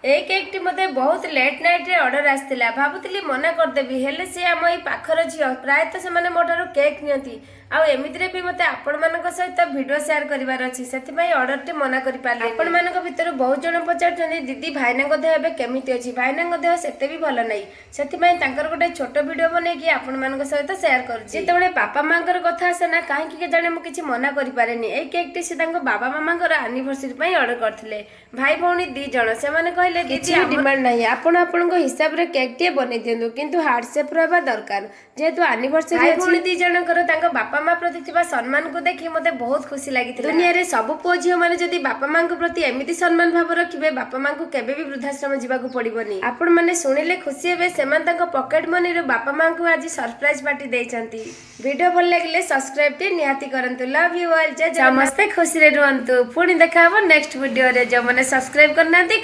ଏଇ କେକ୍ଟି ମୋତେ ବହୁତ ଲେଟ୍ ନାଇଟ୍ରେ ଅର୍ଡର ଆସିଥିଲା। ଭାବୁଥିଲି ମନା କରିଦେବି, ହେଲେ ସେ ଆମ ଏଇ ପାଖର ଝିଅ। ପ୍ରାୟତଃ ସେମାନେ ମୋ ଠାରୁ କେକ୍ ନିଅନ୍ତି ଆଉ ଏମିତିରେ ବି ମୋତେ ଆପଣମାନଙ୍କ ସହିତ ଭିଡ଼ିଓ ସେୟାର କରିବାର ଅଛି, ସେଥିପାଇଁ ଅର୍ଡରଟି ମନା କରିପାରିଲି। ଆପଣମାନଙ୍କ ଭିତରୁ ବହୁତ ଜଣ ପଚାରୁଛନ୍ତି, ଦିଦି, ଭାଇନାଙ୍କ ଦେହ ଏବେ କେମିତି ଅଛି? ଭାଇନାଙ୍କ ଦେହ ସେତେ ବି ଭଲ ନାହିଁ, ସେଥିପାଇଁ ତାଙ୍କର ଗୋଟେ ଛୋଟ ଭିଡ଼ିଓ ବନେଇକି ଆପଣମାନଙ୍କ ସହିତ ସେୟାର କରୁଛି। ଯେତେବେଳେ ବାପା ମାଙ୍କର କଥା ଆସେ ନା, କାହିଁକି କେଜାଣି ମୁଁ କିଛି ମନା କରିପାରେନି। ଏଇ କେକ୍ଟି ସେ ତାଙ୍କ ବାବା ମାମାଙ୍କର ଆନିଭର୍ସରୀ ପାଇଁ ଅର୍ଡର କରିଥିଲେ। ଭାଇ ଭଉଣୀ ଦି ଜଣ। ସେମାନେ କହିଲେ, ଦିଦି, ଡିମାଣ୍ଡ ନାହିଁ, ଆପଣ ଆପଣଙ୍କ ହିସାବରେ କେକ୍ଟିଏ ବନେଇ ଦିଅନ୍ତୁ, କିନ୍ତୁ ହାର୍ଟ ସେପ୍ର ହେବା ଦରକାର, ଯେହେତୁ ଆନିଭର୍ସରୀ। ଭାଇ ଭଉଣୀ ଦି ଜଣଙ୍କର ତାଙ୍କ ବାପା ମା ପ୍ରତି ଥିବା ସମ୍ମାନକୁ ଦେଖି ମତେ ବହୁତ ଖୁସି ଲାଗିଥିଲା। ଦୁନିଆରେ ସବୁ ପୁଅ ଝିଅ ମାନେ ଯଦି ବାପା ମାଙ୍କ ପ୍ରତି ଏମିତି ସମ୍ମାନ ଭାବ ରଖିବେ, ବାପା ମାଙ୍କୁ କେବେ ବି ବୃଦ୍ଧାଶ୍ରମ ଯିବାକୁ ପଡିବନି। ଆପଣ ମାନେ ଶୁଣିଲେ ଖୁସି ହେବେ, ସେମାନେ ତାଙ୍କ ପକେଟ ମନିରୁ ବାପା ମାଙ୍କୁ ଆଜି ସରପ୍ରାଇଜ ପାର୍ଟି ଦେଇଛନ୍ତି। ଭିଡିଓ ଭଲ ଲାଗିଲେ ସବସ୍କ୍ରାଇବ ଟି ନିହାତି କରନ୍ତୁ। Love you all. ସମସ୍ତେ ଖୁସିରେ ରୁହନ୍ତୁ। ପୁଣି ଦେଖା ହବ ନେକ୍ସଟ ଭିଡିଓରେ। ଯୋଉମାନେ ସବସ୍କ୍ରାଇବ କରିନାହାନ୍ତି